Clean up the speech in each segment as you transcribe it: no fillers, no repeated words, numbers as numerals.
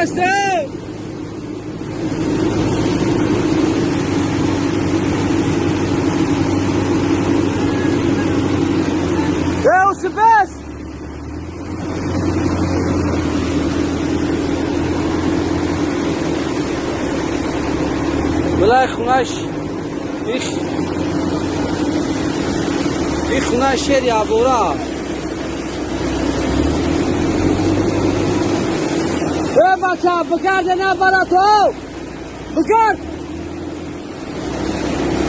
Нест. Сипес! Билай хунаш их хунаи шери абора. Э, бача, бигарде, набара то! Бигард!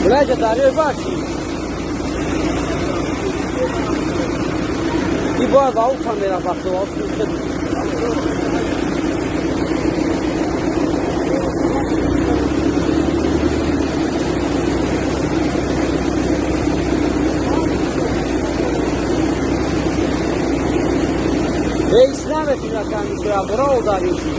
Билай ҷа дарёи бачи. И бояд ба ӯ камера вақто. Ҳеҷ наметунад камишабора удариши.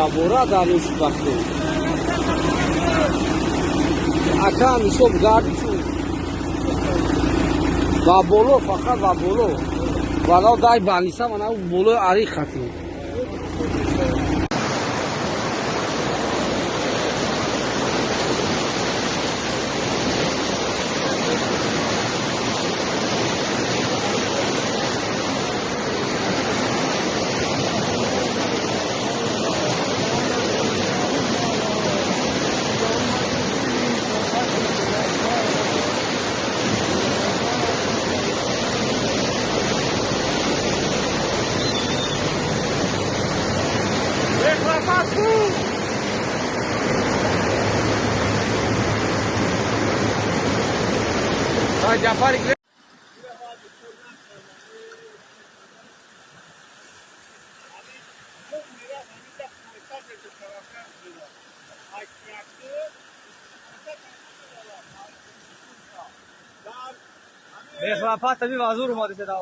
Абора дарёши вақто. Ака ҳисоб гарди чун ба боло, фақат ба боло. Вало дай балниса мана болои ари хати. Мехлапата ми вазур омаде да.